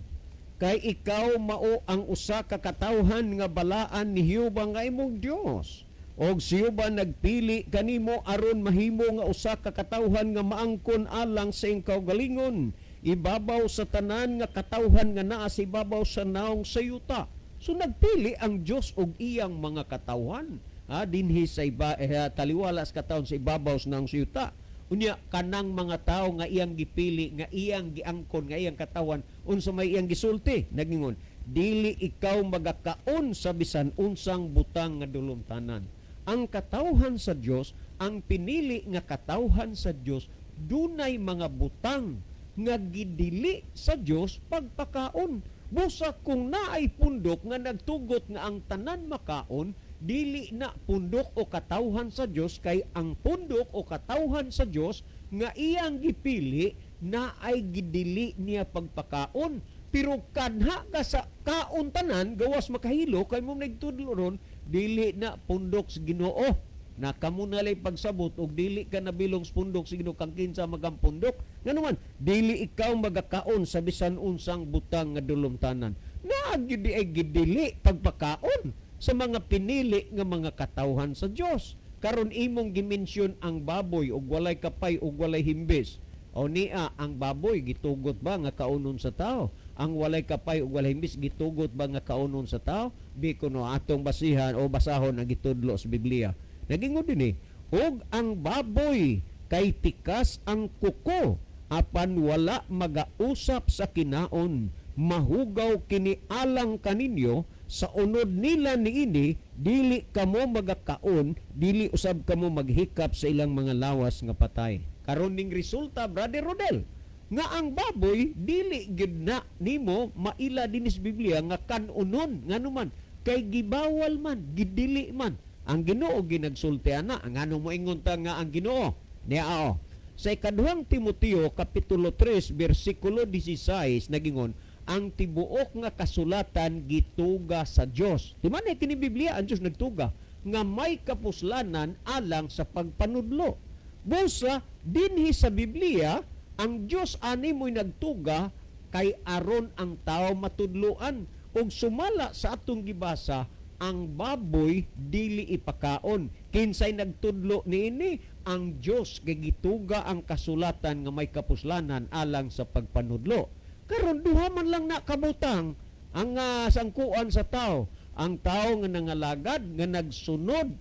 Kay ikaw mao ang usa ka katawhan nga balaan ni Jehova nga imong Dios. Og si Jehova nagpili kanimo aron mahimo nga usa ka katawhan nga maangkon alang sa iyang kaugalingon ibabaw sa tanan nga katawhan nga naa sa ibabaw sa naong sa yuta. So nagpili ang Dios og iyang mga katawhan dinhi sa iba taliwala sa katawhan sa ibabaw sa naong sa yuta. Unya kanang mga tawo nga iyang gipili, nga iyang giangkon, nga iyang katawan, unsa may iyang gisulti? Nagingon, dili ikaw magakaon sa bisan unsang butang nga dulumtanan. Ang katawhan sa Dios, ang pinili nga katawhan sa Dios, dunay mga butang nga gidili sa Dios pagpakaon. Busa kung naay pundok nga nagtugot nga ang tanan makaon, dili na pundok o katawhan sa Dios, kay ang pundok o katawhan sa Dios nga iyang gipili na ay gidili niya pagpakaon. Pero kanha ka sa kaon tanan gawas makahilo kay mo nagtudlo ron, dili na pundok sa Ginoo. Na kamo na lay pagsabot og dili ka nabilong sa pundok sa Ginoo kang kinsa magang pundok. Nganuman dili ikaw magakaon sa bisan unsang butang nga dulumtanan. Naa gyud ay gidili pagpakaon sa mga pinili nga mga katawhan sa Dios. Karon imong gimensyon ang baboy og walay kapay og walay himbis. O niya ang baboy gitugot ba nga kaunon sa tao? Ang walay kapay ug walay himbis gitugot ba nga kaunon sa tao? Di kuno atong basihan o basahon ang gitudlo sa Biblia. Nagingon dinhi, og ang baboy kay tikas ang kuko apan wala magausap sa kinaon, mahugaw kini alang kaninyo. Sa unod nila niini dili kamo magakaon, dili usab kamo maghikap sa ilang mga lawas nga patay. Karon ning resulta, Brother Rodel, nga ang baboy dili gyud na nimo maila dinis Biblia nga kanunon. Nganuman kay gibawal man, gidili man ang Ginoo ginagsulti ana. Ang ano moingon ta nga ang Ginoo niya o sa ikaduhang Timoteo kapitulo 3 bersikulo 16 nagingon, ang tibuok nga kasulatan gituga sa Dios. Di man kini Biblia ang Dios nagtuga nga may kapuslanan alang sa pagpanudlo. Busa dinhi sa Biblia ang Dios ani mo'y nagtuga kay aron ang tao matudloan. Ug sumala sa atong gibasa, ang baboy dili ipakaon. Kinsay nagtudlo niini? Ang Dios, kay gituga ang kasulatan nga may kapuslanan alang sa pagpanudlo. Karon duha man lang na kabutang ang sangkuan sa tao. Ang tao nga nangalagad nga nagsunod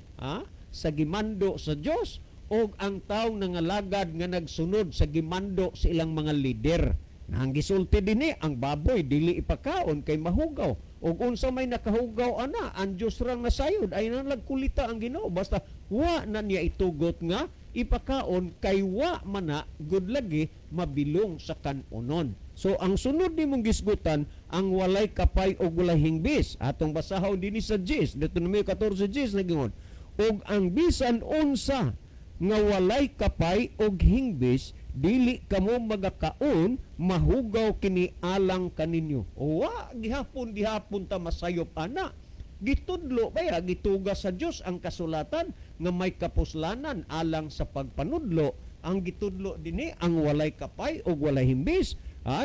sa gimando sa Dios, og ang tao nangalagad nga nagsunod sa gimando sa ilang mga lider. Na ang gisulti dinhi, ang baboy dili ipakaon kay mahugaw. Og unsa may nakahugaw ana, ang Dios rang nasayod ay nalagkulita ang Ginoo basta wa na niya itugot nga ipakaon kay wa mana gud lagi mabilong sa kanunon. So ang sunod nimong gisgutan ang walay kapay og walay hingbis. Atong basahon dinhi sa Jis, Deuteronomio 14 Jis nagingon, og ang bisan unsa nga walay kapay og hingbis dili kamo magakaon, mahugaw kini alang kaninyo. Wa gihapon gihapon ta masayop ana. Gitudlo baya gituga sa Dios ang kasulatan nga may kapuslanan alang sa pagpanudlo. Ang gitudlo dinhi ang walay kapay og walay himbis,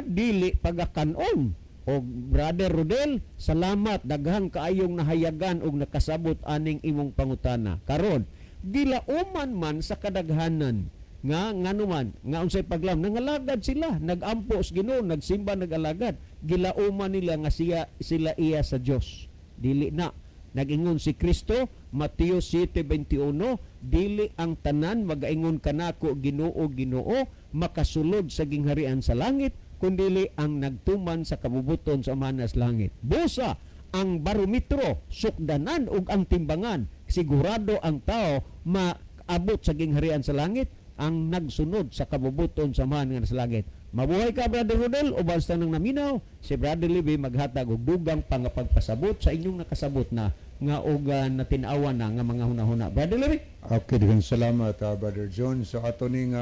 dili pagakanon. Og Brother Rodel, salamat daghang kaayong nahayagan og nakasabot aning imong pangutana. Karon gilauman man sa kadaghanan nga nganuman nga unsay paglam nangalagad sila, nagampo sa Ginoo, nagsimba, nagalagad, gilauman nila nga siya sila iya sa Dios. Dili na. Nagingon si Kristo, Mateo 7:21, dili ang tanan magaingon kanako Ginoo, Ginoo makasulod sa gingharian sa langit, kundili ang nagtuman sa kabubuton sa Amahan sa langit. Busa ang barometro sukdanan ug ang timbangan, sigurado ang tao maabot sa gingharian sa langit ang nagsunod sa kabubuton sa Amahan nga sa langit. Mabuhay ka, Brother Rodel, uban sa nang naminaw, si Brother Libby maghatag og dugang pangapagpasabot sa inyong nakasabot na nga og natinawan na nga mga hunahuna. Brother Libby? Okay, daghang salamat, Brother John. So ato ning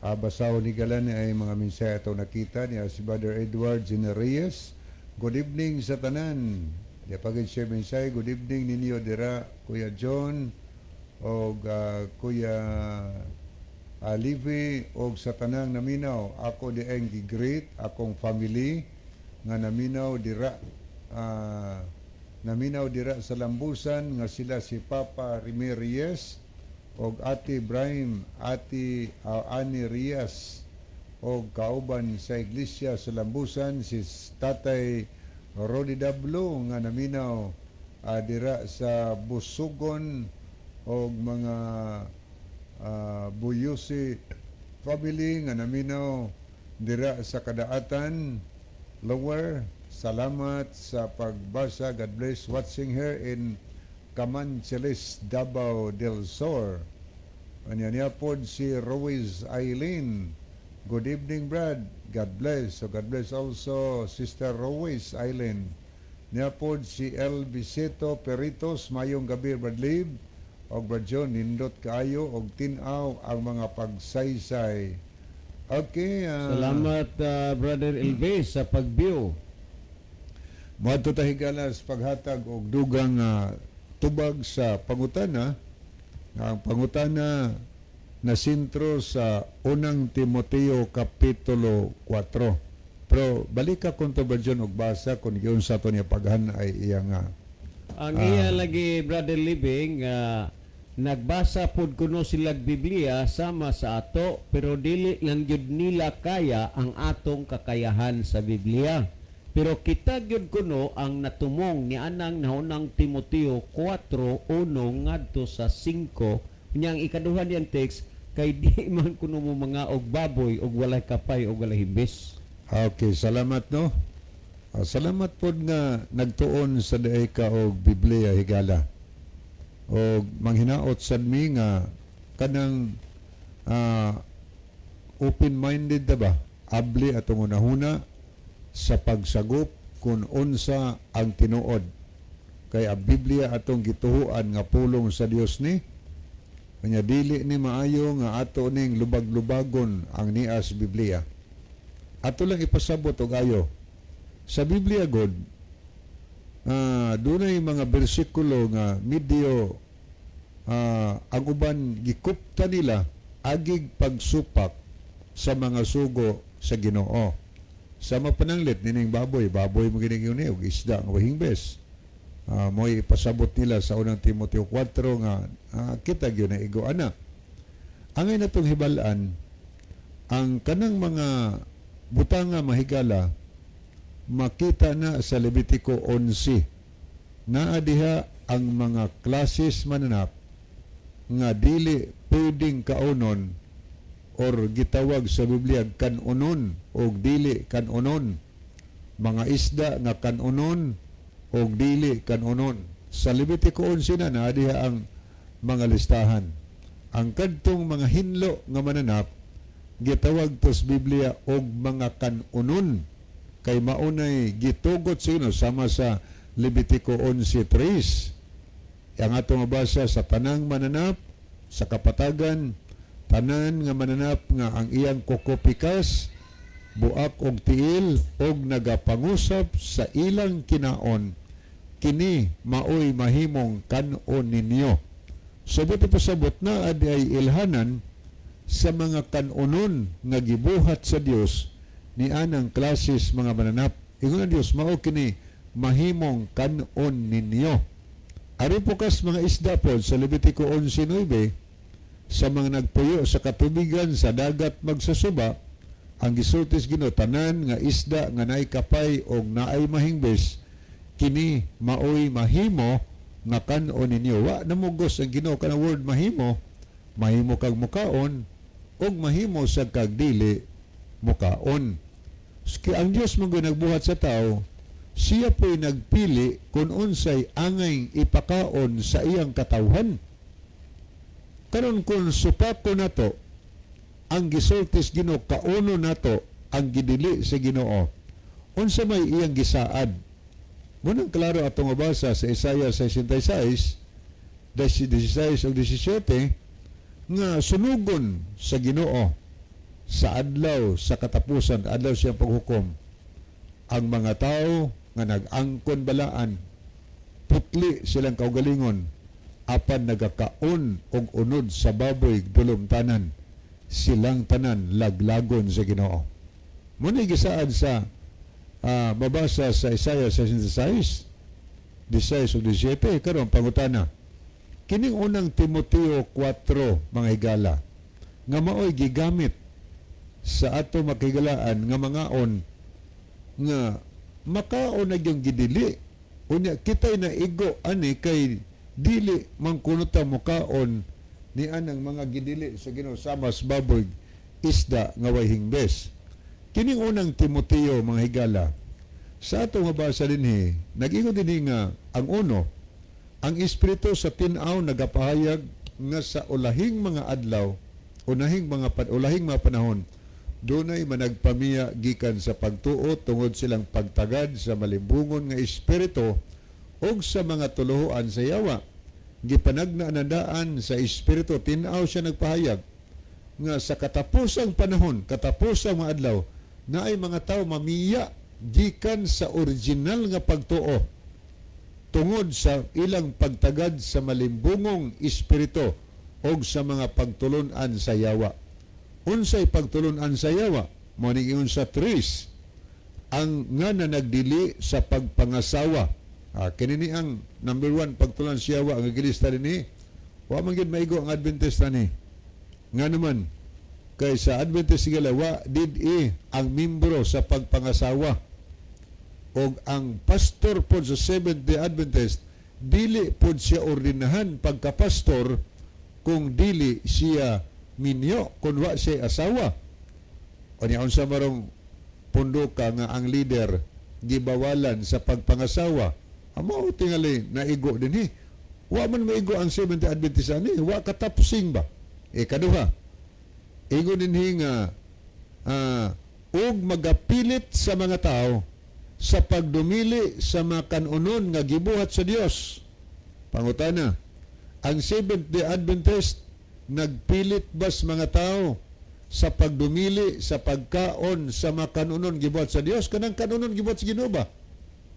basahon ni Galan ay mga mensahe ato nakita niya si Brother Edward Genereyes. Good evening sa tanan. Di pagid siya mensahe, good evening ninyo dira, Kuya John og Kuya Livi og sa tanang naminaw. Ako diay gi-greet akong family nga naminaw dira sa Lambusan nga sila si Papa Ramirez og Ate Ibrahim, Ate Ani Rias og kauban sa iglesia sa Lambusan si Tatay Rodi Dablo nga naminaw dira sa Busugon og mga Buyusi family nga naminaw dira sa Kadaatan Lower. Salamat sa pagbasa. God bless. Watching here in Camancheles, Davao del Sur. Anya niya pod si Ruiz Eileen. "Good evening, Brad. God bless." So God bless also, Sister Ruiz Eileen. Niya pod si El Vicito Peritos. "Mayong gabi, Brad Lib og Brad John, nindot kaayo og tin-aw ang mga pagsaysay." Okay. Salamat, Brother Elvis, sa pag-view. Moadto ta, higala, sa paghatag og dugang tubag sa pangutana. Ang pangutana na sentro sa Unang Timoteo Kapitulo 4. Pero balik ka kung to, John, og basa kung giunsa to niya paghan ay iya nga. Ang iya lagi, Brother Living, nagbasa pod kuno sila Biblia sama sa ato, pero dili lang gyud nila kaya ang atong kakayahan sa Biblia. Pero kita gyud kuno ang natumong ni anang nahunang Timoteo 4:1 ngadto sa 5. Nya ang ikaduha niyang text kay di man kuno mo mga og baboy og walay kapay og walay himbis. Okay, salamat, no. Salamat pod nga nagtuon sa diay ka og Biblia, higala. Og manghinaot sad mi nga kanang open-minded ta ba? Abli atong hunahuna sa pagsagop kung unsa ang tinuod. Kay ang Biblia atong gituhuan nga pulong sa Dios ni. Kanya dili ni maayo nga ato ning lubag-lubagon ang nias Biblia. Ato lang ipasabot og ayo. Sa Biblia god, dunay mga bersikulo nga medyo ang uban gikupta nila agig pagsupak sa mga sugo sa Ginoo. Sa mapananglit nining baboy, baboy mo gining yun og isda nga hingbes. Mo'y ipasabot nila sa Unang Timoteo 4 nga kita gyud na igo ana. Angay natong hibal-an ang kanang mga butanga, mahigala, makita na sa Levitico 11. Naa diha ang mga klases mananap nga dili pwedeng kaunon or gitawag sa Biblia kanunon o dili kanunon, mga isda nga kanunon o dili kanunon. Sa Levitico 11 na naa diha ang mga listahan. Ang kadtong mga hinlo nga mananap gitawag to sa Biblia og mga kanunon kay maunay gitugot sa Ginoo sama sa Levitico 11:3. Ang atong mabasa sa tanang mananap sa kapatagan, tanan nga mananap nga ang iyang kuko pikas, buak og tiil og nagapangusap sa ilang kinaon, kini maoy mahimong kan-on ninyo. So buti pasabot na adi ay ilhanan sa mga kanunon nga gibuhat sa Dios ni anang klases mga mananap. Ingon ang Dios, mao kini mahimong kan-on ninyo. Ari po kas mga isda po sa Levitico 11:9, sa mga nagpuyo sa katubigan sa dagat magsasuba, ang gisulti sa Ginoo, tanan nga isda nga naay kapay og naay mahingbes, kini maoy mahimo nga kan-on ninyo. Wa namugos ang Ginoo kana word "mahimo". Mahimo kag mukaon og mahimo sa kag dili mukaon. Ang Dios man gyud nagbuhat sa tao, siya po'y nagpili kung unsay angay ipakaon sa iyang katawhan. Karon kung supako nato ang gisultis Ginoo, kauno nato ang gidili sa Ginoo, unsa may iyang gisaad? Munang klaro atong mabasa sa Isaiah 66, 16 ug 17 nga sunugon sa Ginoo sa adlaw sa katapusan, adlaw siyang paghukom, ang mga tao nga nag-angkon balaan, putli silang kaugalingon, apan nagakaon og unod sa baboy dulumtanan. Silang tanan laglagon sa Ginoo. Muna gisaad sa mabasa sa Isaiah 66, 16 ug 17. Karon, pangutana. Kining Unang Timoteo 4, mga higala, nga maoy gigamit sa ato makigalaan nga mangaon nga makaon na yung gidili, unya kita'y naigo ani kay dili man kuno ta mukaon ni anang mga gidili sa Ginoo, samas baboy, isda nga way hingbes. Kining Unang Timoteo, mga higala, sa ato nga basa dinhi, nag-ingon dinhi nga ang uno, ang espiritu sa tin-aw nagapahayag nga sa ulahing mga adlaw, ulahing mga panahon, dunay managpamiya gikan sa pagtuo tungod silang pagtagad sa malimbungon nga espiritu ug sa mga tuluhoan sa yawa. Gipanagna na daan sa espiritu, tin-aw siya nagpahayag nga sa katapusang panahon, katapusang mga adlaw, na ay mga tao mamiya gikan sa original nga pagtuo tungod sa ilang pagtagad sa malimbungong espiritu og sa mga pagtulun-an sa yawa. Unsay pagtulun-an sa yawa? Mao ning ingon sa 3, ang nga na nagdili sa pagpangasawa. Kini ni ang number 1 pagtulunan sa yawa ang gilista dinhi. Wa man gyud maigo ang Adventist ani. Nga naman kay sa Adventist higala wa did ang membro sa pagpangasawa, og ang pastor pod sa Seventh Day Adventist, dili pod siya ordinahan pagkapastor kung dili siya minyo, kung wa siya asawa. O niya, unsa marong pundo ka nga ang leader gibawalan sa pagpangasawa? Amo tingali naigo dinhi. Wa man maigo ang Seventh Day Adventist ani, wa katapsing ba. Ikaduha, ingon dinhi nga ug magapilit sa mga tao sa pagdumili sa mga kanunon nga gibuhat sa Dios. Pangutana, ang Seventh Day Adventist nagpilit ba sa mga tao sa pagdumili sa pagkaon sa mga kanunon gibuhat sa Dios? Kanang kanunon gibuhat sa Ginoo ba?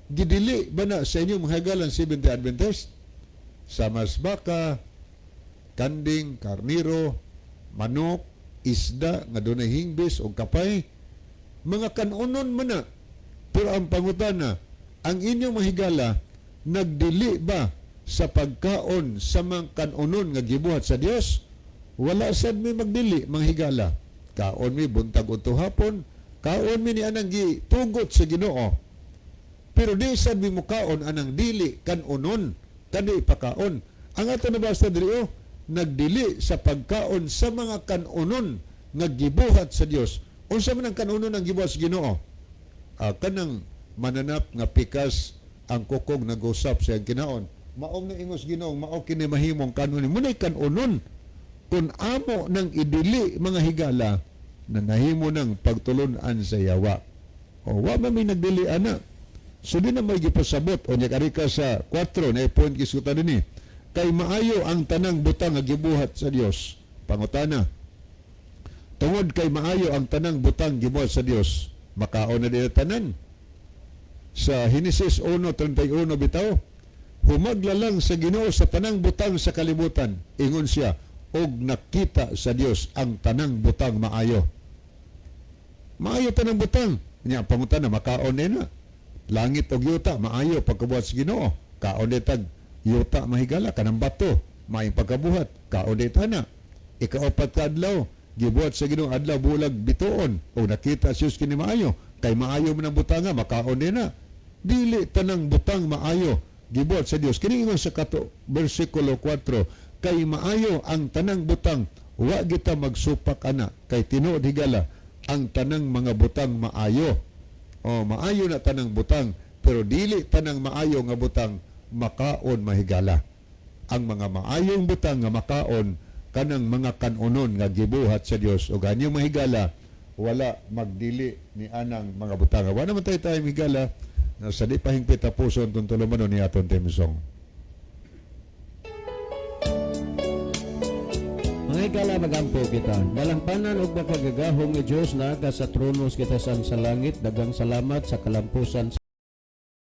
Gidili ba na sa inyong mga higala ang Seventh Day Adventist? Samas baka, kanding, karniro, manok, isda nga dunay hingbis o kapay, mga kanunon man na. Pero ang pangutana, ang inyong mga higala nagdili ba sa pagkaon sa mga kanunon nga gibuhat sa Dios? Wala sad mi magdili, mga higala. Kaon mi buntag udto hapon, kaon mi ni anang gitugot sa Ginoo. Pero di sad mi mukaon anang dili kanunon, kani ipakaon. Ang ato nabasa diri oh, nagdili sa pagkaon sa mga kanunon nga gibuhat sa Dios. Unsa man ang kanunon ang gibuhat sa Ginoo? Kanang mananap nga pikas ang kukog nagusap sa iyang kinaon. Maong na ingos Ginoo, mao kini mahimong kanunon. Munay kanunon. Kung amo nang idili, mga higala, na nahimo ng pagtulunan sa yawa. O wa man may nagdili ana. So di na may gipasabot o nya ka sa 4 na point gisgutan dinhi. Kay maayo ang tanang butang nga gibuhat sa Dios. Pangutana, tungod kay maayo ang tanang butang gibuhat sa Dios, makaon na din tanan. Sa Henesis 1:31 bitaw, humaglalang sa Ginoo sa tanang butang sa kalibutan. Ingon siya, og nakita sa Dios ang tanang butang maayo. Maayo tanang butang. Nya pangutana, makaon na. Langit og yuta maayo pagkabuhat sa Ginoo. Kaon tag yuta, mahigala, kanang bato, maayong pagkabuhat, kaon tana. Ikaapat ka adlaw, gibuhat sa Ginoo adlaw, bulag, bituon, og nakita sa Dios kini maayo. Kay maayo man ang butanga, makaon din na. Dili tanang butang maayo gibuhat sa Dios. Kini ingon sa kato bersikulo 4, kay maayo ang tanang butang, wa kita magsupak ana, kay tinuod, higala, ang tanang mga butang maayo. O maayo na tanang butang, pero dili tanang maayo nga butang makaon, mahigala. Ang mga maayong butang nga makaon, kanang mga kanunon nga gibuhat sa Dios. O ganyo, mahigala, wala magdili ni anang mga butang. Wala naman tayo tayo, higala, na sa di pahingpit tapuson itong tulumanon ni aton theme song. Mga higala, magampo kita. Dalampanan ug makagagahom nga Dios na sa trono kita sa langit, daghang salamat sa kalampusan.